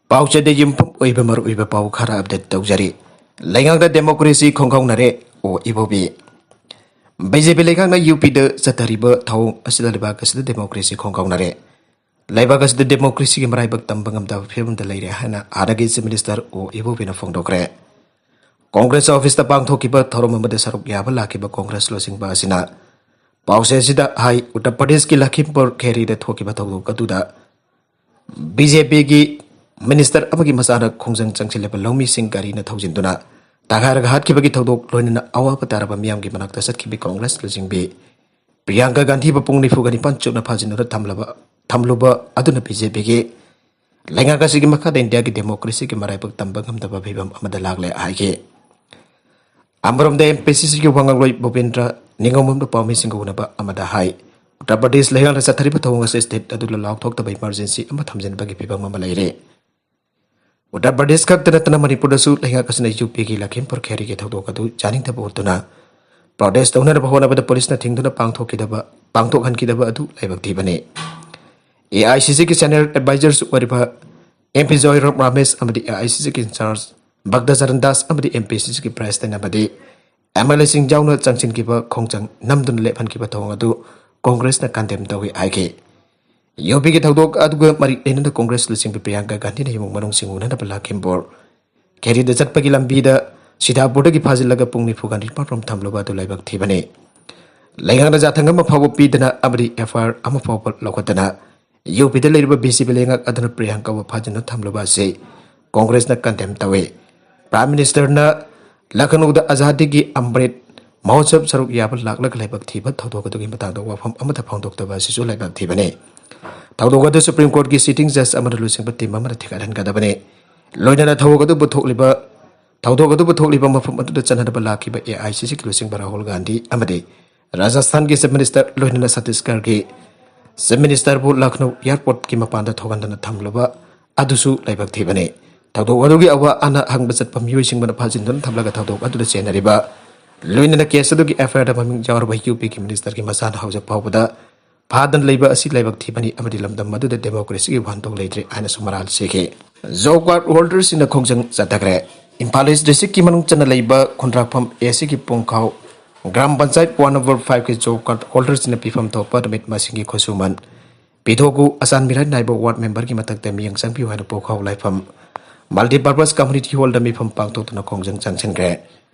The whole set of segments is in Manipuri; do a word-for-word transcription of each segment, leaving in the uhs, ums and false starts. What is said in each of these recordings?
ꯄꯥꯎꯆꯦꯗ ꯌꯨꯝꯐꯝ ꯑꯣꯏꯕ ꯃꯔꯨꯑꯣꯏꯕ ꯄꯥꯎ ꯈꯔ ꯑꯞꯗꯦꯠ ꯇꯧꯖꯔꯤ꯫ ꯂꯩꯉꯥꯛꯇ ꯗꯦꯃꯣꯀ꯭ꯔꯦꯁꯤ ꯈꯣꯡꯒꯥꯎꯅꯔꯦ, ꯑꯣ ꯏꯕꯣꯕꯤ꯫ ꯕꯤ ꯖꯦ ꯄꯤ ꯂꯩꯉꯥꯛꯅ ꯌꯨ ꯄꯤꯗ ꯆꯠꯊꯔꯤꯕ ꯊꯧꯑꯣꯡ ꯑꯁꯤꯗ ꯂꯩꯕꯥꯛ ꯑꯁꯤꯗ ꯗꯦꯃꯣꯀ꯭ꯔꯦꯁꯤ ꯈꯣꯡꯒꯥꯎꯅꯔꯦ꯫ ꯂꯩꯕꯥꯛ ꯑꯁꯤꯗ ꯗꯦꯃꯣꯀ꯭ꯔꯦꯁꯤꯒꯤ ꯃꯔꯥꯏꯕꯛ ꯇꯝꯕ ꯉꯝꯗꯕ ꯐꯤꯕꯝꯗ ꯂꯩꯔꯦ ꯍꯥꯏꯅ ꯍꯥꯟꯅꯒꯤ ꯆꯤꯐ ꯃꯤꯅꯤꯁꯇꯔ ꯑꯣ ꯏꯕꯣꯕꯤꯅ ꯐꯣꯡꯗꯣꯛꯈ꯭ꯔꯦ꯫ ꯀꯣꯡꯒ꯭ꯔꯦꯁ ꯑꯣꯐꯤꯁꯇ ꯄꯥꯡꯊꯣꯛꯈꯤꯕ ꯊꯧꯔꯝ ꯑꯃꯗ ꯁꯔꯨꯛ ꯌꯥꯕ ꯂꯥꯛꯈꯤꯕ ꯀꯣꯡꯒ꯭ꯔꯦꯁ ꯂꯨꯆꯤꯡꯕ ꯑꯁꯤꯅ ꯄꯥꯎꯆꯦꯁꯤꯗ ꯍꯥꯏ, ꯎꯠꯇꯔ ꯄ꯭ꯔꯗꯦꯁꯀꯤ ꯂꯈꯤꯝꯄꯨꯔ ꯈꯦꯔꯤꯗ ꯊꯣꯛꯈꯤꯕ ꯊꯧꯗꯣꯛ ꯑꯗꯨꯗ ꯕꯤ ꯖꯦ ꯄꯤꯒꯤ ꯃꯤꯅꯤꯁꯇꯔ ꯑꯃꯒꯤ ꯃꯆꯥꯅ ꯈꯣꯡꯖꯪ ꯆꯪꯁꯤꯜꯂꯕ ꯂꯧꯃꯤꯁꯤꯡ ꯒꯥꯔꯤꯅ ꯊꯧꯖꯤꯟꯗꯨꯅ ꯇꯛꯈꯥꯏꯔꯒ ꯍꯥꯠꯈꯤꯕꯒꯤ ꯊꯧꯗꯣꯛ ꯂꯣꯏꯅꯅ ꯑꯋꯥꯕ ꯇꯥꯔꯕ ꯃꯤꯌꯥꯝꯒꯤ ꯃꯅꯥꯛꯇ ꯆꯠꯈꯤꯕ ꯀꯣꯡꯒ꯭ꯔꯦꯁ ꯂꯨꯆꯤꯡꯕꯤ ꯄ꯭ꯔꯤꯌꯥꯡꯀꯥ ꯒꯥꯟꯙꯤꯕꯨ ꯄꯨꯡ ꯅꯤꯐꯨꯒ ꯅꯤꯄꯥꯟ ꯆꯨꯞꯅ ꯐꯥꯖꯤꯟꯗꯨꯅ ꯊꯝꯂꯕ, ꯊꯝꯂꯨꯕ ꯑꯗꯨꯅ ꯕꯤ ꯖꯦ ꯄꯤꯒꯤ ꯂꯩꯉꯥꯛ ꯑꯁꯤꯒꯤ ꯃꯈꯥꯗ ꯏꯟꯗꯤꯌꯥꯒꯤ ꯗꯦꯃꯣꯀ꯭ꯔꯦꯁꯤꯒꯤ ꯃꯔꯥꯏꯕꯛ ꯇꯝꯕ ꯉꯝꯗꯕ ꯐꯤꯕꯝ ꯑꯃꯗ ꯂꯥꯛꯂꯦ ꯍꯥꯏꯈꯤ꯫ ꯑꯃꯔꯣꯝꯗ, ꯑꯦꯝ ꯄꯤ ꯁꯤ ꯁꯤꯒꯤ ꯋꯥꯉꯥꯡꯂꯣꯏ ꯚꯨꯄꯦꯟꯗ꯭ꯔ ꯅꯤꯉꯣꯝꯕꯝꯅ ꯄꯥꯎꯃꯤꯁꯤꯡꯒ ꯎꯅꯕ ꯑꯃꯗ ꯍꯥꯏ, ꯎꯠꯇꯔ ꯄ꯭ꯔꯗꯦꯁ ꯂꯩꯉꯥꯛꯅ ꯆꯠꯊꯔꯤꯕ ꯊꯧꯑꯣꯡ ꯑꯁꯤ ꯁ꯭ꯇꯦꯠ ꯑꯗꯨꯗ ꯂꯥꯎꯊꯣꯛꯇꯕ ꯏꯃꯔꯖꯦꯟꯁꯤ ꯑꯃ ꯊꯝꯖꯤꯟꯕꯒꯤ ꯐꯤꯕꯝ ꯑꯃ ꯂꯩꯔꯦ꯫ ꯎꯠꯇꯔ ꯄ꯭ꯔꯗꯦꯁ ꯈꯛꯇ ꯅꯠꯇꯅ ꯃꯅꯤꯄꯨꯔꯗꯁꯨ ꯂꯩꯉꯥꯛ ꯑꯁꯤꯅ ꯌꯨ ꯄꯤꯒꯤ ꯂꯈꯤꯝꯄꯨꯔ ꯈꯦꯔꯤꯒꯤ ꯊꯧꯗꯣꯛ ꯑꯗꯨ ꯌꯥꯅꯤꯡꯗꯕ ꯎꯠꯇꯨꯅ ꯄ꯭ꯔꯣꯇꯦꯁ ꯇꯧꯅꯅꯕ ꯍꯣꯠꯅꯕꯗ ꯄꯨꯂꯤꯁꯅ ꯊꯤꯡꯗꯨꯅ ꯄꯥꯡꯊꯣꯛꯈꯤꯗꯕ, ꯄꯥꯡꯊꯣꯛꯍꯟꯈꯤꯗꯕ ꯑꯗꯨ ꯂꯥꯏꯕꯛ ꯊꯤꯕꯅꯤ꯫ ꯑꯦ ꯑꯥꯏ ꯁꯤ ꯁꯤꯒꯤ ꯁꯦꯅꯤꯌꯔ ꯑꯦꯗꯚꯥꯏꯖꯔꯁꯨ ꯑꯣꯏꯔꯤꯕ ꯑꯦꯝ ꯄꯤ ꯖꯣꯏꯔꯥꯝ ꯔꯥꯃꯦꯁ ꯑꯃꯗꯤ ꯑꯦ ꯑꯥꯏ ꯁꯤ ꯁꯤꯒꯤ ꯏꯟꯆꯥꯔꯖ ꯚꯛꯇꯆꯔꯟ ꯗꯥꯁ ꯑꯃꯗꯤ ꯑꯦꯝ ꯄꯤ ꯁꯤ ꯁꯤꯒꯤ ꯄ꯭ꯔꯦꯁꯤꯗꯦꯟꯠ ꯑꯃꯗꯤ ꯑꯦꯝ ꯑꯦꯜ ꯑꯦꯁꯤꯡ ꯌꯥꯎꯅ ꯆꯪꯁꯤꯟꯈꯤꯕ ꯈꯣꯡꯖꯪ ꯅꯝꯗꯨꯅ ꯂꯦꯞꯍꯟꯈꯤꯕ ꯊꯧꯑꯣꯡ ꯑꯗꯨ ꯀꯣꯡꯒ꯭ꯔꯦꯁꯅ ꯀꯟꯗꯦꯝ ꯇꯧꯏ ꯍꯥꯏꯈꯤ꯫ ꯌꯨ ꯄꯤꯒꯤ ꯊꯧꯗꯣꯛ ꯑꯗꯨꯒ ꯃꯔꯤ ꯂꯩꯅꯅ ꯀꯣꯡꯒ꯭ꯔꯦꯁ ꯂꯨꯆꯤꯡꯕꯤ ꯄ꯭ꯔꯤꯌꯥꯡꯀꯥ ꯒꯥꯟꯙꯤꯅ ꯏꯃꯨꯡ ꯃꯅꯨꯡꯁꯤꯡ ꯎꯅꯅꯕ ꯂꯥꯛꯈꯤꯕ ꯕꯣꯔ ꯈꯦꯔꯤꯗ ꯆꯠꯄꯒꯤ ꯂꯝꯕꯤꯗ ꯁꯤꯗꯥꯄꯨꯔꯗꯒꯤ ꯐꯥꯖꯤꯜꯂꯒ ꯄꯨꯡ ꯅꯤꯐꯨꯒ ꯅꯤꯄꯥꯟ ꯔꯣꯝ ꯊꯝꯂꯨꯕ ꯑꯗꯨ ꯂꯥꯏꯕꯛ ꯊꯤꯕꯅꯤ꯫ ꯂꯩꯉꯥꯛꯅ ꯌꯥꯊꯪ ꯑꯃ ꯐꯥꯎꯕ ꯄꯤꯗꯅ ꯑꯃꯗꯤ ꯑꯦꯐ ꯑꯥꯏ ꯑꯥꯔ ꯑꯃ ꯐꯥꯎꯕ ꯂꯧꯈꯠꯇꯅ ꯌꯨ ꯄꯤꯗ ꯂꯩꯔꯤꯕ ꯕꯤ ꯖꯦ ꯄꯤ ꯂꯩꯉꯥꯛ ꯑꯗꯨꯅ ꯄ꯭ꯔꯤꯌꯥꯡꯀꯥꯕꯨ ꯐꯥꯖꯤꯟꯗꯨꯅ ꯊꯝꯂꯨꯕ ꯑꯁꯤ ꯀꯣꯡꯒ꯭ꯔꯦꯁꯅ ꯀꯟꯗꯦꯝ ꯇꯧꯏ꯫ ꯄ꯭ꯔꯥꯏꯝ ꯃꯤꯅꯤꯁꯇꯔꯅ ꯂꯈꯅꯧꯗ ꯑꯖꯥꯗꯤꯒꯤ ꯑꯃ꯭ꯔꯤꯠ ꯃꯍꯣꯠꯁꯕ ꯁꯔꯨꯛ ꯌꯥꯕ ꯂꯥꯛꯂꯒ ꯂꯥꯏꯕꯛ ꯊꯤꯕ ꯊꯧꯗꯣꯛ ꯑꯗꯨꯒꯤ ꯃꯇꯥꯡꯗ ꯋꯥꯐꯝ ꯑꯃꯠꯇ ꯐꯣꯡꯗꯣꯛꯇꯕ ꯑꯁꯤꯁꯨ ꯂꯥꯏꯕꯛ ꯊꯤꯕꯅꯤ꯫ ꯊꯧꯗꯣꯛ ꯑꯗꯨ ꯁꯨꯄ꯭ꯔꯤꯝ ꯀꯣꯔꯠꯀꯤ ꯁꯤꯇꯤꯡ ꯖꯖ ꯑꯃꯅ ꯂꯨꯆꯤꯡꯕ ꯇꯤꯝ ꯑꯃꯅ ꯊꯤꯒꯠꯍꯟꯒꯗꯕꯅꯤ꯫ ꯂꯣꯏꯅꯅ ꯊꯧꯗꯣꯛ ꯑꯗꯨꯕꯨ ꯊꯣꯛꯂꯤꯕ, ꯊꯧꯗꯣꯛ ꯑꯗꯨꯕꯨ ꯊꯣꯛꯂꯤꯕ ꯃꯐꯝ ꯑꯗꯨꯗ ꯆꯠꯅꯅꯕ ꯂꯥꯛꯈꯤꯕ ꯑꯦ ꯑꯥꯏ ꯁꯤ ꯁꯤꯒꯤ ꯂꯨꯆꯤꯡꯕ ꯔꯥꯍꯨꯜ ꯒꯥꯟꯙꯤ ꯑꯃꯗꯤ ꯔꯥꯖꯁꯊꯥꯟꯒꯤ ꯆꯤꯐ ꯃꯤꯅꯤꯁꯇꯔ ꯂꯣꯏꯅꯅ ꯁꯠꯇꯤꯁꯒꯔꯒꯤ ꯆꯤꯐ ꯃꯤꯅꯤꯁꯇꯔꯕꯨ ꯂꯈꯅꯧ ꯑꯦꯌꯥꯔꯄꯣꯔꯠꯀꯤ ꯃꯄꯥꯟꯗ ꯊꯣꯛꯍꯟꯗꯅ ꯊꯝꯂꯨꯕ ꯑꯗꯨꯁꯨ ꯂꯥꯏꯕꯛ ꯊꯤꯕꯅꯤ꯫ ꯊꯧꯗꯣꯛ ꯑꯗꯨꯒꯤ ꯑꯋꯥ ꯑꯅꯥ ꯍꯪꯕ ꯆꯠꯄ ꯃꯤꯑꯣꯏꯁꯤꯡꯕꯨꯅ ꯐꯥꯖꯤꯟꯗꯨꯅ ꯊꯝꯂꯒ ꯊꯧꯗꯣꯛ ꯑꯗꯨꯗ ꯆꯦꯟꯅꯔꯤꯕ ꯂꯣꯏꯅꯅ ꯀꯦꯁ ꯑꯗꯨꯒꯤ ꯑꯦꯐ ꯑꯥꯏ ꯑꯥꯔꯗ ꯃꯃꯤꯡ ꯌꯥꯎꯔꯕ ꯌꯨ ꯄꯤꯒꯤ ꯃꯤꯅꯤꯁꯇꯔꯒꯤ ꯃꯆꯥꯅ ꯍꯧꯖꯤꯛ ꯐꯥꯎꯕꯗ ꯐꯥꯗꯅ ꯂꯩꯕ ꯑꯁꯤ ꯂꯥꯏꯕꯛ ꯊꯤꯕꯅꯤ ꯑꯃꯗꯤ ꯂꯝꯗꯝ ꯑꯗꯨꯗ ꯗꯦꯃꯣꯀ꯭ꯔꯦꯁꯤꯒꯤ ꯋꯥꯍꯟꯊꯣꯛ ꯂꯩꯇ꯭ꯔꯦ ꯍꯥꯏꯅꯁꯨ ꯃꯔꯥꯜ ꯁꯤꯈꯤ꯫ ꯖꯣꯕ ꯀꯥꯔꯗ ꯍꯣꯜꯗꯔꯁꯤꯡꯅ ꯈꯣꯡꯖꯪ ꯆꯠꯊꯈ꯭ꯔꯦ꯫ ꯏꯝꯐꯥꯜ ꯏꯁ ꯗꯤꯁꯇ꯭ꯔꯤꯛꯀꯤ ꯃꯅꯨꯡ ꯆꯟꯅ ꯂꯩꯕ ꯈꯨꯟꯗ꯭ꯔꯥꯛꯐꯝ ꯑꯦ ꯁꯤꯒꯤ ꯄꯣꯡꯈꯥꯎ ꯒ꯭ꯔꯥꯝ ꯄꯟꯆꯥꯌꯠ ꯋꯥꯔꯗ ꯅꯝꯕꯔ ꯐꯥꯏꯚꯀꯤ ꯖꯣꯕ ꯀꯥꯔꯗ ꯍꯣꯜꯗꯔꯁꯤꯡꯅ ꯄꯤꯐꯝ ꯊꯣꯛꯄ ꯅꯨꯃꯤꯠ ꯃꯁꯤꯡꯒꯤ ꯈꯨꯠꯁꯨꯃꯟ ꯄꯤꯊꯣꯛꯎ, ꯑꯆꯥꯟ ꯃꯤꯔꯥꯏ ꯅꯥꯏꯕ ꯋꯥꯔꯗ ꯃꯦꯝꯕꯔꯒꯤ ꯃꯊꯛꯇ ꯃꯤꯠꯌꯦꯡ ꯆꯪꯕꯤꯌꯨ ꯍꯥꯏꯅ ꯄꯣꯡꯈꯥꯎ ꯂꯥꯏꯐꯝ ꯃꯜꯇꯤꯄꯔꯄꯁ ꯀꯝꯃ꯭ꯌꯨꯅꯤꯇꯤ ꯍꯣꯜꯗ ꯃꯤꯐꯝ ꯄꯥꯡꯊꯣꯛꯇꯨꯅ ꯈꯣꯡꯖꯪ ꯆꯪꯁꯤꯟꯈ꯭ꯔꯦ꯫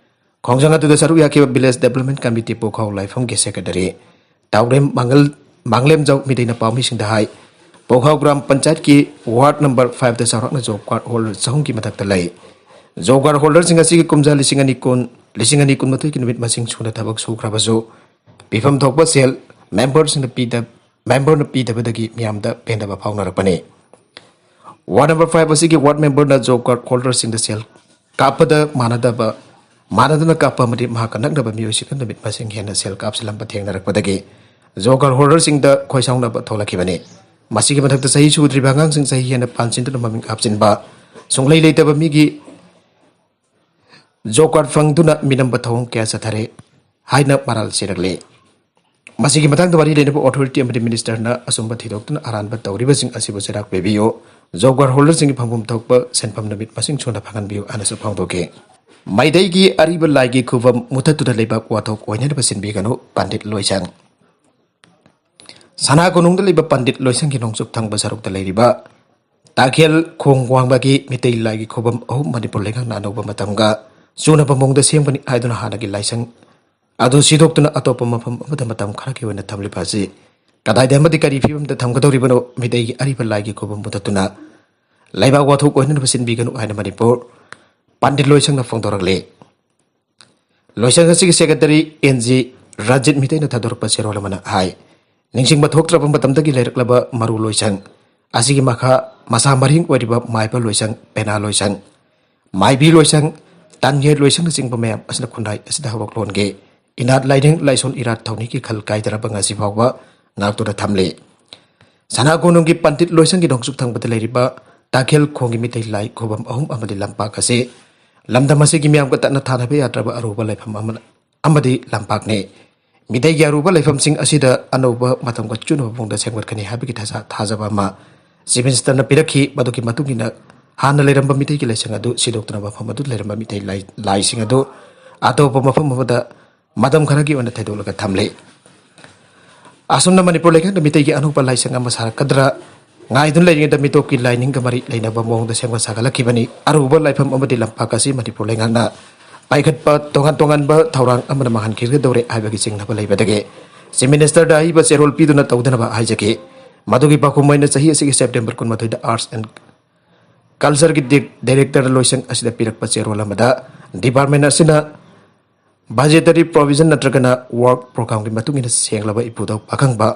ꯈꯣꯡꯖꯪ ꯑꯗꯨꯗ ꯁꯔꯨꯛ ꯌꯥꯈꯤꯕ ꯚꯤꯂꯦꯖ ꯗꯤꯕꯦꯂꯞꯃꯦꯟ ꯀꯃꯤꯇꯤ ꯄꯣꯈꯥꯎ ꯂꯥꯏꯐꯝꯒꯤ ꯁꯦꯀ꯭ꯔꯦꯇꯔꯤ ꯇꯥꯎꯔꯦꯝ ꯃꯥꯡꯂꯦꯝꯖꯧ ꯃꯤꯗꯩꯅ ꯄꯥꯎꯃꯤꯁꯤꯡꯗ ꯍꯥꯏ, ꯄꯣꯈꯥꯎ ꯒ꯭ꯔꯥꯝ ꯄꯟꯆꯥꯌꯠꯀꯤ ꯋꯥꯔꯗ ꯅꯝꯕꯔ ꯐꯥꯏꯚꯇ ꯆꯥꯎꯔꯥꯛꯅ ꯖꯣꯕ ꯀꯥꯔꯗ ꯍꯣꯜꯗꯔ ꯆꯍꯨꯝꯒꯤ ꯃꯊꯛꯇ ꯂꯩ꯫ ꯖꯣꯕ ꯀꯥꯔꯗ ꯍꯣꯜꯗꯔꯁꯤꯡ ꯑꯁꯤꯒꯤ ꯀꯨꯝꯖꯥ ꯂꯤꯁꯤꯡ ꯑꯅꯤ ꯀꯨꯟ, ꯂꯤꯁꯤꯡ ꯑꯅꯤ ꯀꯨꯟꯃꯥꯊꯣꯏꯒꯤ ꯅꯨꯃꯤꯠ ꯃꯁꯤꯡ ꯁꯨꯅ ꯊꯕꯛ ꯁꯨꯈ꯭ꯔꯕꯁꯨ, ꯄꯤꯐꯝ ꯊꯣꯛꯄ ꯁꯦꯜ ꯃꯦꯝꯕꯔꯁꯤꯡꯅ ꯄꯤꯗ-, ꯃꯦꯝꯕꯔꯅ ꯄꯤꯗꯕꯗꯒꯤ ꯃꯤꯌꯥꯝꯗ ꯄꯦꯟꯗꯕ ꯐꯥꯎꯅꯔꯛꯄꯅꯤ꯫ ꯋꯥꯔꯗ ꯅꯝꯕꯔ ꯐꯥꯏꯚ ꯑꯁꯤꯒꯤ ꯋꯥꯔꯗ ꯃꯦꯝꯕꯔꯅ ꯖꯣꯕ ꯀꯥꯔꯗ ꯍꯣꯜꯗꯔꯁꯤꯡꯗ ꯁꯦꯜ ꯀꯥꯞꯄꯗ ꯃꯥꯟꯅꯗꯕ, ꯃꯥꯟꯅꯗꯅ ꯀꯥꯞꯄ ꯑꯃꯗꯤ ꯃꯍꯥꯛꯀ ꯅꯛꯅꯕ ꯃꯤꯑꯣꯏꯁꯤꯡꯅ ꯅꯨꯃꯤꯠ ꯃꯁꯤꯡ ꯍꯦꯟꯅ ꯁꯦꯜ ꯀꯥꯞꯁꯤꯜꯂꯝꯕ ꯊꯦꯡꯅꯔꯛꯄꯗꯒꯤ ꯖꯣꯕ ꯀꯥꯔꯗ ꯍꯣꯜꯗꯔꯁꯤꯡꯗ ꯈꯣꯏꯁꯥꯎꯅꯕ ꯊꯣꯛꯂꯛꯈꯤꯕꯅꯤ꯫ ꯃꯁꯤꯒꯤ ꯃꯊꯛꯇ ꯆꯍꯤ ꯁꯨꯗ꯭ꯔꯤꯕ ꯑꯉꯥꯡꯁꯤꯡ ꯆꯍꯤ ꯍꯦꯟꯅ ꯄꯥꯟꯁꯤꯟꯗꯨꯅ ꯃꯃꯤꯡ ꯍꯥꯞꯆꯤꯟꯕ, ꯁꯨꯡꯂꯩ ꯂꯩꯇꯕ ꯃꯤꯒꯤ ꯖꯣꯕ ꯀꯥꯔꯗ ꯐꯪꯗꯨꯅ ꯃꯤꯅꯝꯕ ꯊꯧꯑꯣꯡ ꯀꯌꯥ ꯆꯠꯊꯔꯦ ꯍꯥꯏꯅ ꯃꯔꯥꯜ ꯁꯤꯔꯛꯂꯤ꯫ ꯃꯁꯤꯒꯤ ꯃꯇꯥꯡꯗ ꯋꯥꯔꯤ ꯂꯩꯅꯕ ꯑꯣꯊꯣꯔꯤꯇꯤ ꯑꯃꯗꯤ ꯃꯤꯅꯤꯁꯇꯔꯅ ꯑꯆꯨꯝꯕ ꯊꯤꯗꯣꯛꯇꯨꯅ ꯑꯔꯥꯟꯕ ꯇꯧꯔꯤꯕꯁꯤꯡ ꯑꯁꯤꯕꯨ ꯆꯩꯔꯥꯛ ꯄꯤꯕꯤꯌꯨ, ꯖꯣꯕ ꯀꯥꯔꯗ ꯍꯣꯜꯗꯔꯁꯤꯡꯒꯤ ꯐꯪꯐꯝ ꯊꯣꯛꯄ ꯁꯦꯟꯐꯝ ꯅꯨꯃꯤꯠ ꯃꯁꯤꯡ ꯁꯨꯅ ꯐꯪꯍꯟꯕꯤꯌꯨ ꯍꯥꯏꯅꯁꯨ ꯐꯣꯡꯗꯣꯛꯈꯤ꯫ ꯃꯩꯇꯩꯒꯤ ꯑꯔꯤꯕ ꯂꯥꯏꯒꯤ ꯈꯨꯕꯝ ꯃꯨꯊꯠꯇꯨꯅ ꯂꯩꯕꯥꯛ ꯋꯥꯊꯣꯛ ꯑꯣꯏꯅꯅꯕ ꯁꯤꯟꯕꯤꯒꯅꯨ, ꯄꯟꯗꯤꯠ ꯂꯣꯏꯁꯪ꯫ ꯁꯅꯥ ꯀꯣꯅꯨꯡꯗ ꯂꯩꯕ ꯄꯟꯗꯤꯠ ꯂꯣꯏꯁꯪꯒꯤ ꯅꯣꯡꯆꯨꯞ ꯊꯪꯕ ꯁꯔꯨꯛꯇ ꯂꯩꯔꯤꯕ ꯇꯥꯈꯦꯜ ꯈꯣꯡ ꯋꯥꯡꯃꯒꯤ ꯃꯤꯇꯩ ꯂꯥꯏꯒꯤ ꯈꯨꯕꯝ ꯑꯍꯨꯝ ꯃꯅꯤꯄꯨꯔ ꯂꯩꯉꯥꯛꯅ ꯑꯅꯧꯕ ꯃꯇꯝꯒ ꯆꯨꯅꯕ ꯃꯑꯣꯡꯗ ꯁꯦꯝꯒꯅꯤ ꯍꯥꯏꯗꯨꯅ ꯍꯥꯟꯅꯒꯤ ꯂꯥꯏꯁꯪ ꯑꯗꯨ ꯁꯤꯗꯣꯛꯇꯨꯅ ꯑꯇꯣꯞꯄ ꯃꯐꯝ ꯑꯃꯗ ꯃꯇꯝ ꯈꯔꯒꯤ ꯑꯣꯏꯅ ꯊꯝꯂꯤꯕ ꯑꯁꯤ ꯀꯗꯥꯏꯗ ꯑꯃꯗꯤ ꯀꯔꯤ ꯐꯤꯕꯝꯗ ꯊꯝꯒꯗꯧꯔꯤꯕꯅꯣ? ꯃꯤꯇꯩꯒꯤ ꯑꯔꯤꯕ ꯂꯥꯏꯒꯤ ꯈꯨꯕꯝ ꯃꯨꯊꯠꯇꯨꯅ ꯂꯩꯕꯥꯛ ꯋꯥꯊꯣꯛ ꯑꯣꯏꯅꯅꯕ ꯁꯤꯟꯕꯤꯒꯅꯨ ꯍꯥꯏꯅ ꯃꯅꯤꯄꯨꯔ ꯄꯟꯗꯤꯠ ꯂꯣꯏꯁꯪꯅ ꯐꯣꯡꯗꯣꯔꯛꯂꯤ꯫ ꯂꯣꯏꯁꯪ ꯑꯁꯤꯒꯤ ꯁꯦꯀ꯭ꯔꯦꯇꯔꯤ ꯑꯦꯟ ꯖꯤ ꯔꯟꯖꯤꯠ ꯃꯤꯇꯩꯅ ꯊꯥꯗꯣꯔꯛꯄ ꯆꯦꯔꯣꯜ ꯑꯃꯅ ꯍꯥꯏ, ꯅꯤꯡꯁꯤꯡꯕ ꯊꯣꯛꯇ꯭ꯔꯕ ꯃꯇꯝꯗꯒꯤ ꯂꯩꯔꯛꯂꯕ ꯃꯔꯨ ꯂꯣꯏꯁꯪ ꯑꯁꯤꯒꯤ ꯃꯈꯥ ꯃꯁꯥ ꯃꯔꯤꯡ ꯑꯣꯏꯔꯤꯕ ꯃꯥꯏꯕ ꯂꯣꯏꯁꯪ, ꯄꯦꯅꯥ ꯂꯣꯏꯁꯪ, ꯃꯥꯏꯕꯤ ꯂꯣꯏꯁꯪ, ꯇꯥꯟꯌꯦꯠ ꯂꯣꯏꯁꯪꯅꯆꯤꯡꯕ ꯃꯌꯥꯝ ꯑꯁꯤꯅ ꯈꯨꯟꯅꯥꯏ ꯑꯁꯤꯗ ꯍꯧꯔꯛꯂꯣꯟꯒꯤ ꯏꯅꯥꯠ ꯂꯥꯏꯅꯤꯡ ꯂꯥꯏꯁꯣꯟ ꯏꯔꯥꯠ ꯊꯧꯅꯤꯒꯤ ꯈꯜ ꯀꯥꯏꯗꯔꯕ ꯉꯁꯤ ꯐꯥꯎꯕ ꯉꯥꯛꯇꯨꯅ ꯊꯝꯂꯤ꯫ ꯁꯅꯥ ꯀꯣꯅꯨꯡꯒꯤ ꯄꯟꯗꯤꯠ ꯂꯣꯏꯁꯪꯒꯤ ꯅꯣꯡꯆꯨꯞ ꯊꯪꯕꯗ ꯂꯩꯔꯤꯕ ꯇꯥꯈꯦꯜ ꯈꯣꯡꯒꯤ ꯃꯤꯇꯩ ꯂꯥꯏ ꯈꯨꯕꯝ ꯑꯍꯨꯝ ꯑꯃꯗꯤ ꯂꯝꯄꯥꯛ ꯑꯁꯤ ꯂꯝꯗꯝ ꯑꯁꯤꯒꯤ ꯃꯤꯌꯥꯝꯒ ꯇꯠꯅ ꯊꯥꯅꯕ ꯌꯥꯗ꯭ꯔꯕ ꯑꯔꯨꯕ ꯂꯩꯐꯝ ꯑꯃ ꯑꯃꯗꯤ ꯂꯝꯄꯥꯛꯅꯤ꯫ ꯃꯤꯇꯩꯒꯤ ꯑꯔꯨꯕ ꯂꯩꯐꯝꯁꯤꯡ ꯑꯁꯤꯗ ꯑꯅꯧꯕ ꯃꯇꯝꯒ ꯆꯨꯅꯕ ꯃꯑꯣꯡꯗ ꯁꯦꯝꯒꯠꯀꯅꯤ ꯍꯥꯏꯕꯒꯤ ꯊꯥꯖ-, ꯊꯥꯖꯕ ꯑꯃ ꯆꯤꯐ ꯃꯤꯅꯤꯁꯇꯔꯅ ꯄꯤꯔꯛꯈꯤ꯫ ꯃꯗꯨꯒꯤ ꯃꯇꯨꯡ ꯏꯟꯅ ꯍꯥꯟꯅ ꯂꯩꯔꯝꯕ ꯃꯤꯇꯩꯒꯤ ꯂꯥꯏꯁꯪ ꯑꯗꯨ ꯁꯤꯗꯣꯛꯇꯨꯅ ꯃꯐꯝ ꯑꯗꯨ ꯂꯩꯔꯝꯕ ꯃꯤꯇꯩ ꯂꯥꯏ-, ꯂꯥꯏꯁꯤꯡ ꯑꯗꯨ ꯑꯇꯣꯞꯄ ꯃꯐꯝ ꯑꯃꯗ ꯃꯇꯝ ꯈꯔꯒꯤ ꯑꯣꯏꯅ ꯊꯩꯗꯣꯛꯂꯒ ꯊꯝꯂꯤ꯫ ꯑꯁꯨꯝꯅ ꯃꯅꯤꯄꯨꯔ ꯂꯩꯉꯥꯛꯅ ꯃꯤꯇꯩꯒꯤ ꯑꯅꯧꯕ ꯂꯥꯏꯁꯪ ꯑꯃ ꯁꯥꯔꯛꯀꯗ꯭ꯔꯥ ꯉꯥꯏꯗꯨꯅ ꯂꯩꯔꯤꯉꯩꯗ ꯃꯤꯇꯣꯞꯀꯤ ꯂꯥꯏꯅꯤꯡꯒ ꯃꯔꯤ ꯂꯩꯅꯕ ꯃꯑꯣꯡꯗ ꯁꯦꯝꯒꯠ ꯁꯥꯒꯠꯂꯛꯈꯤꯕꯅꯤ꯫ ꯑꯔꯨꯕ ꯂꯥꯏꯐꯝ ꯑꯃꯗꯤ ꯂꯝꯄꯥꯛ ꯑꯁꯤ ꯃꯅꯤꯄꯨꯔ ꯂꯩꯉꯥꯛꯅ ꯄꯥꯏꯈꯠꯄ ꯇꯣꯉꯥꯟ ꯇꯣꯉꯥꯟꯕ ꯊꯧꯔꯥꯡ ꯑꯃꯅ ꯃꯥꯡꯍꯟꯈꯤꯒꯗꯧꯔꯦ ꯍꯥꯏꯕꯒꯤ ꯆꯤꯡꯅꯕ ꯂꯩꯕꯗꯒꯤ Chief Minister ꯗ ꯑꯏꯕ ꯆꯦꯔꯣꯜ ꯄꯤꯗꯨꯅ ꯇꯧꯗꯅꯕ ꯍꯥꯏꯖꯈꯤ꯫ ꯃꯗꯨꯒꯤ ꯄꯥꯎꯈꯨꯝ ꯑꯣꯏꯅ ꯆꯍꯤ ꯑꯁꯤꯒꯤ September ꯀꯨꯟꯃꯥꯊꯣꯏꯗ Arts and Culture ꯒꯤ ꯗꯤ-, Director ꯂꯣꯏꯁꯪ ꯑꯁꯤꯗ ꯄꯤꯔꯛꯄ ꯆꯦꯔꯣꯜ ꯑꯃꯗ department ꯑꯁꯤꯅ budgetary provision ꯅꯠꯇ꯭ꯔꯒꯅ work program ꯒꯤ ꯃꯇꯨꯡ ꯏꯟꯅ ꯁꯦꯡꯂꯕ ꯏꯄꯨꯗꯧ ꯄꯥꯈꯪꯕ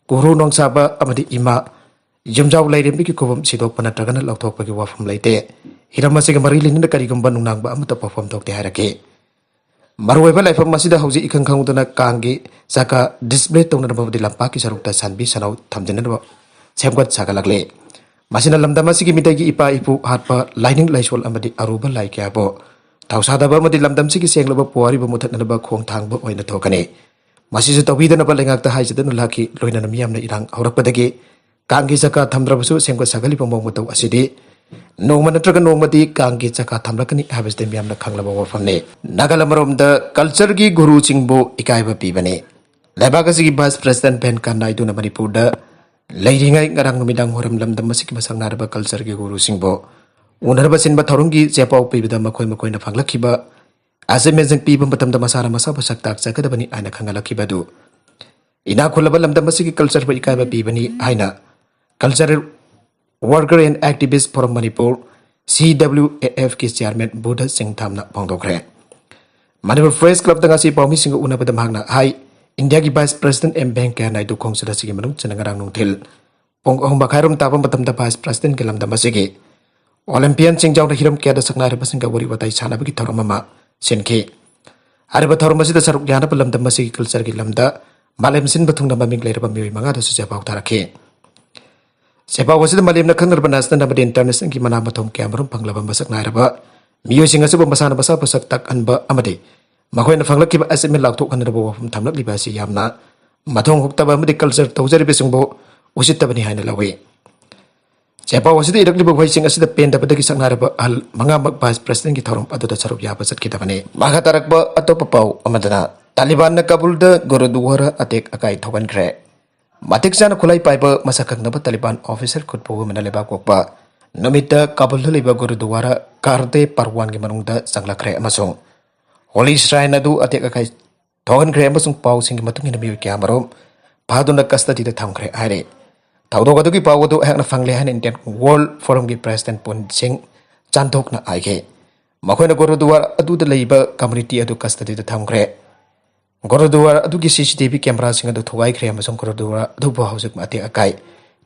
ꯒꯨꯔꯨ ꯅꯣꯡꯁꯥꯕ ꯑꯃꯗꯤ ꯏꯃꯥ ꯌꯨꯝꯖꯥꯎ ꯂꯥꯏꯔꯦꯝꯕꯤꯒꯤ ꯈꯨꯕꯝ ꯁꯤꯗꯣꯛꯄ ꯅꯠꯇ꯭ꯔꯒꯅ ꯂꯧꯊꯣꯛꯄꯒꯤ ꯋꯥꯐꯝ ꯂꯩꯇꯦ꯫ ꯍꯤꯔꯝ ꯑꯁꯤꯒ ꯃꯔꯤ ꯂꯩꯅꯅ ꯀꯔꯤꯒꯨꯝꯕ ꯅꯨꯡꯅꯥꯡꯕ ꯑꯃꯠꯇ ꯄꯣꯛꯐꯝ ꯊꯣꯛꯇꯦ ꯍꯥꯏꯔꯛꯈꯤ꯫ ꯃꯔꯨꯑꯣꯏꯕ ꯂꯥꯏꯐꯝ ꯑꯁꯤꯗ ꯍꯧꯖꯤꯛ ꯏꯈꯪ ꯈꯪꯍꯧꯗꯅ ꯀꯥꯡꯒꯤ ꯆꯀꯥ display ꯇꯧꯅꯅꯕ ꯑꯃꯗꯤ ꯂꯝꯄꯥꯛꯀꯤ ꯁꯔꯨꯛꯇ ꯁꯥꯟꯕꯤ ꯁꯅꯧ ꯊꯝꯖꯅꯅꯕ ꯁꯦꯝꯒꯠ ꯁꯥꯒꯠꯂꯛꯂꯤ꯫ ꯃꯁꯤꯅ ꯂꯝꯗꯝ ꯑꯁꯤꯒꯤ ꯃꯤꯇꯩꯒꯤ ꯏꯄꯥ ꯏꯄꯨ ꯍꯥꯠꯄ ꯂꯥꯏꯅꯤꯡ ꯂꯥꯏꯁꯣꯜ ꯑꯃꯗꯤ ꯑꯔꯨꯕ ꯂꯥꯏ ꯀꯌꯥꯕꯨ ꯊꯧꯁꯥꯗꯕ ꯑꯃꯗꯤ ꯂꯝꯗꯝꯁꯤꯒꯤ ꯁꯦꯡꯂꯕ ꯄꯨꯋꯥꯔꯤꯕꯨ ꯃꯨꯊꯠꯅꯅꯕ ꯈꯣꯡꯊꯥꯡꯕ ꯑꯣꯏꯅ ꯊꯣꯛꯀꯅꯤ꯫ ꯃꯁꯤꯁꯨ ꯇꯧꯕꯤꯗꯅꯕ ꯂꯩꯉꯥꯛꯇ ꯍꯥꯏꯖꯗꯨꯅ ꯂꯥꯛꯈꯤ꯫ ꯂꯣꯏꯅꯅ ꯃꯤꯌꯥꯝꯅ ꯏꯔꯥꯡ ꯍꯧꯔꯛꯄꯗꯒꯤ ꯀꯥꯡꯒꯤ ꯆꯀꯥ ꯊꯝꯗ꯭ꯔꯕꯁꯨ ꯁꯦꯝꯒꯠ ꯁꯥꯒꯠꯂꯤꯕ ꯃꯑꯣꯡ ꯃꯇꯧ ꯑꯁꯤꯗꯤ ꯅꯣꯡꯃ ꯅꯠꯇ꯭ꯔꯒ ꯅꯣꯡꯃꯗꯤ ꯀꯥꯡꯒꯤ ꯆꯀꯥ ꯊꯝꯂꯛꯀꯅꯤ ꯍꯥꯏꯕꯁꯤꯗꯤ ꯃꯤꯌꯥꯝꯅ ꯈꯪꯂꯕ ꯋꯥꯐꯝꯅꯤ꯫ ꯅꯥꯒꯜ ꯑꯃꯔꯣꯝꯗ culture ꯒꯤ ꯒꯨꯔꯨꯁꯤꯡꯕꯨ ꯏꯀꯥꯏꯕ ꯄꯤꯕꯅꯤ꯫ ꯂꯩꯕꯥꯛ ꯑꯁꯤꯒꯤ Vice President ꯚꯦꯡꯀꯌꯥ ꯅꯥꯏꯗꯨꯅ ꯃꯅꯤꯄꯨꯔꯗ ꯂꯩꯔꯤꯉꯩ ꯉꯔꯥꯡ ꯅꯨꯃꯤꯗꯥꯡ ꯋꯥꯏꯔꯝ ꯂꯝꯗꯝ ꯑꯁꯤꯒꯤ ꯃꯁꯛ ꯅꯥꯏꯔꯕ culture ꯒꯤ ꯒꯨꯔꯨꯁꯤꯡꯕꯨ ꯎꯅꯅꯕ ꯁꯤꯟꯕ ꯊꯧꯔꯝꯒꯤ ꯆꯦꯄꯥꯎ ꯄꯤꯕꯗ ꯃꯈꯣꯏ ꯃꯈꯣꯏꯅ ꯐꯪꯂꯛꯈꯤꯕ achievement ꯁꯤꯡ ꯄꯤꯕ ꯃꯇꯝꯗ ꯃꯁꯥꯅ ꯃꯁꯥꯕꯨ ꯁꯛ ꯇꯥꯛꯆꯒꯗꯕꯅꯤ ꯍꯥꯏꯅ ꯈꯪꯍꯜꯂꯛꯈꯤꯕ ꯑꯗꯨ ꯏꯅꯥꯛ ꯈꯨꯜꯂꯕ ꯂꯝꯗꯝ ꯑꯁꯤꯒꯤ culture ꯕꯨ ꯏꯀꯥꯏꯕ ꯄꯤꯕꯅꯤ ꯍꯥꯏꯅ Cultural Worker and Activist Forum Manipur, C W A F ꯀꯤ chairman ꯕꯨꯙ ꯁꯤꯡ ꯊꯥꯝꯅ ꯐꯣꯡꯗꯣꯛꯈ꯭ꯔꯦ꯫ ꯃꯅꯤꯄꯨꯔ Press Club ꯇ ꯉꯁꯤ ꯄꯥꯎꯃꯤꯁꯤꯡꯒ ꯎꯅꯕꯗ ꯃꯍꯥꯛꯅ ꯍꯥꯏ, ꯏꯟꯗꯤꯌꯥꯒꯤ Vice President ꯑꯦꯝ ꯚꯦꯡꯀꯌꯥ ꯅꯥꯏꯗꯨ ꯈꯣꯡꯆꯠ ꯑꯁꯤꯒꯤ ꯃꯅꯨꯡ ꯆꯟꯅ ꯉꯔꯥꯡ ꯅꯨꯡꯊꯤꯜ ꯄꯨꯡ ꯑꯍꯨꯝ ꯃꯈꯥꯏꯔꯣꯝ ꯇꯥꯕ ꯃꯇꯝꯗ Vice President ꯀꯤ ꯂꯝꯗꯝ ꯑꯁꯤꯒꯤ Olympian ꯁꯤꯡ ꯌꯥꯎꯅ ꯍꯤꯔꯝ ꯀꯌꯥꯗ ꯁꯛꯅꯥꯏꯔꯕꯁꯤꯡꯒ ꯋꯥꯔꯤ ꯋꯥꯇꯥꯏ ꯁꯥꯟꯅꯕꯒꯤ ꯊꯧꯔꯝ ꯑꯃ ꯁꯤꯟꯈꯤ꯫ ꯍꯥꯏꯔꯤꯕ ꯊꯧꯔꯝ ꯑꯁꯤꯗ ꯁꯔꯨꯛ ꯌꯥꯅꯕ ꯂꯝꯗꯝ ꯑꯁꯤꯒꯤ culture ꯒꯤ ꯂꯝꯗ ꯃꯥꯂꯦꯝ ꯁꯤꯟꯕ ꯊꯨꯡꯅ ꯃꯃꯤꯡ ꯂꯩꯔꯕ ꯃꯤꯑꯣꯏ ꯃꯉꯥꯗꯁꯨ ꯆꯦꯄꯥꯎ ꯊꯥꯔꯛꯈꯤ꯫ ꯆꯦꯄꯥꯎ ꯑꯁꯤꯗ ꯃꯥꯂꯦꯝꯅ ꯈꯪꯅꯔꯕ national ꯑꯃꯗꯤ international ꯒꯤ ꯃꯅꯥ ꯃꯊꯨꯝ ꯀꯌꯥꯃꯔꯨꯝ ꯐꯪꯂꯕ ꯃꯁꯛ ꯅꯥꯏꯔꯕ ꯃꯤꯑꯣꯏꯁꯤꯡ ꯑꯁꯤꯕꯨ ꯃꯁꯥꯅ ꯃꯁꯥꯕꯨ ꯁꯛ ꯇꯥꯛꯍꯟꯕ ꯑꯃꯗꯤ ꯃꯈꯣꯏꯅ ꯐꯪꯂꯛꯈꯤꯕ achievement ꯂꯥꯎꯊꯣꯛꯍꯟꯅꯕ ꯋꯥꯐꯝ ꯊꯝꯂꯛꯂꯤꯕ ꯑꯁꯤ ꯌꯥꯝꯅ ꯃꯊꯣꯡ ꯍꯨꯛꯇꯕ ꯑꯃꯗꯤ culture ꯇꯧꯖꯔꯤꯕꯁꯤꯡꯕꯨ ꯎꯁꯤꯠꯇꯕꯅꯤ ꯍꯥꯏꯅ ꯂꯧꯏ꯫ ꯆꯦꯄꯥꯎ ꯑꯁꯤꯗ ꯏꯔꯛꯂꯤꯕ ꯋꯥꯍꯩꯁꯤꯡ ꯑꯁꯤꯗ ꯄꯦꯟꯗꯕꯗꯒꯤ ꯁꯛꯅꯔꯕ ꯑꯍꯜ ꯃꯉꯥꯃꯛ Vice Presidentꯀꯤ ꯊꯧꯔꯝ ꯑꯗꯨꯗ ꯁꯔꯨꯛ ꯌꯥꯕ ꯆꯠꯈꯤꯗꯕꯅꯤ꯫ ꯃꯈꯥ ꯇꯥꯔꯛꯄ ꯑꯇꯣꯞꯄ ꯄꯥꯎ ꯑꯃꯗꯅ, ꯇꯥꯂꯤꯕꯥꯟꯅ ꯀꯥꯕꯨꯜꯗ ꯒꯨꯔꯨꯗꯨꯋꯥꯔꯥ ꯑꯇꯦꯛ ꯑꯀꯥꯏ ꯊꯣꯛꯍꯟꯈ꯭ꯔꯦ꯫ ꯃꯇꯤꯛ ꯆꯥꯅ ꯈꯨꯠꯂꯥꯏ ꯄꯥꯏꯕ ꯃꯁꯛ ꯈꯪꯗꯕ ꯇꯥꯂꯤꯕꯥꯟ officer ꯈꯨꯠꯄꯨ ꯑꯃꯅ ꯂꯩꯕꯥꯛ ꯄꯣꯛꯄ ꯅꯨꯃꯤꯠꯇ ꯀꯥꯕꯨꯜꯗ ꯂꯩꯕ ꯒꯨꯔꯨꯗꯨꯋꯥꯔꯥ ꯀꯥꯔꯗꯦ ꯄꯔꯋꯥꯟꯒꯤ ꯃꯅꯨꯡꯗ ꯆꯪꯂꯛꯈ꯭ꯔꯦ ꯑꯃꯁꯨꯡ Holy Shrine ꯑꯗꯨ ꯑꯇꯦꯛ ꯑꯀꯥꯏ ꯊꯣꯛꯍꯟꯈ꯭ꯔꯦ ꯑꯃꯁꯨꯡ ꯄꯥꯎꯁꯤꯡꯒꯤ ꯃꯇꯨꯡ ꯏꯟꯅ ꯃꯤꯑꯣꯏ ꯀꯌꯥꯃꯔꯨꯝ ꯐꯥꯗꯨꯅ custodyꯗ ꯊꯝꯈ꯭ꯔꯦ ꯍꯥꯏꯔꯦ꯫ ꯊꯧꯗꯣꯛ ꯑꯗꯨꯒꯤ ꯄꯥꯎ ꯑꯗꯨ ꯑꯩꯍꯥꯛꯅ ꯐꯪꯂꯦ ꯍꯥꯏꯅ Indian World Forumꯒꯤ President ꯄꯨꯟ ꯁꯤꯡ ꯆꯥꯟꯗꯣꯛꯅ ꯍꯥꯏꯈꯤ꯫ ꯃꯈꯣꯏꯅ ꯒꯨꯔꯨꯗꯨꯋꯥꯔꯥ ꯑꯗꯨꯗ ꯂꯩꯕ community ꯑꯗꯨ custodyꯗ ꯊꯝꯈ꯭ꯔꯦ꯫ ꯒꯨꯔꯨꯗꯨꯋꯥꯔꯥ ꯑꯗꯨꯒꯤ CCTV cameraꯁꯤꯡ ꯑꯗꯨ ꯊꯨꯒꯥꯏꯈ꯭ꯔꯦ ꯑꯃꯁꯨꯡ ꯒꯨꯔꯨꯗꯨꯋꯥꯔꯥ ꯑꯗꯨꯕꯨ ꯍꯧꯖꯤꯛ ꯑꯇꯦꯛ ꯑꯀꯥꯏ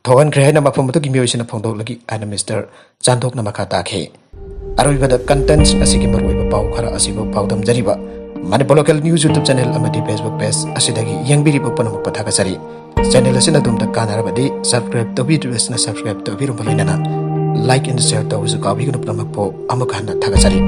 ꯊꯣꯛꯍꯟꯈ꯭ꯔꯦ ꯍꯥꯏꯅ ꯃꯐꯝ ꯑꯗꯨꯒꯤ ꯃꯤꯑꯣꯏꯁꯤꯡꯅ ꯐꯣꯡꯗꯣꯛꯂꯤ ꯍꯥꯏꯅ Mister ꯆꯥꯟꯗꯣꯛꯅ ꯃꯈꯥ ꯇꯥꯈꯤ꯫ ꯑꯔꯣꯏꯕꯗ contentꯁꯤꯡ ꯑꯁꯤꯒꯤ ꯃꯔꯨꯑꯣꯏꯕ ꯄꯥꯎ ꯈꯔ ꯑꯁꯤꯕꯨ ꯄꯥꯎꯗꯝꯖꯔꯤꯕ Manipur Local News YouTube channel ꯑꯃꯗꯤ Facebook page ꯑꯁꯤꯗꯒꯤ ꯌꯦꯡꯕꯤꯔꯤꯕ ꯄꯨꯝꯅꯃꯛꯄꯨ ꯊꯥꯒꯠꯆꯔꯤ꯫ Channel ꯑꯁꯤꯅ ꯑꯗꯣꯝꯗ ꯀꯥꯟꯅꯔꯕꯗꯤ subscribe ꯇꯧꯕꯤꯗ꯭ꯔꯤꯕꯁꯤꯅ subscribe ꯇꯧꯕꯤꯔꯝꯕ ꯂꯣꯏꯅꯅ like and share ꯇꯧꯕꯁꯨ ꯀꯥꯎꯕꯤꯒꯅꯨ꯫ ꯄꯨꯝꯅꯃꯛꯄꯨ ꯑꯃꯨꯛ ꯍꯟꯅ ꯊꯥꯒꯠꯆꯔꯤ꯫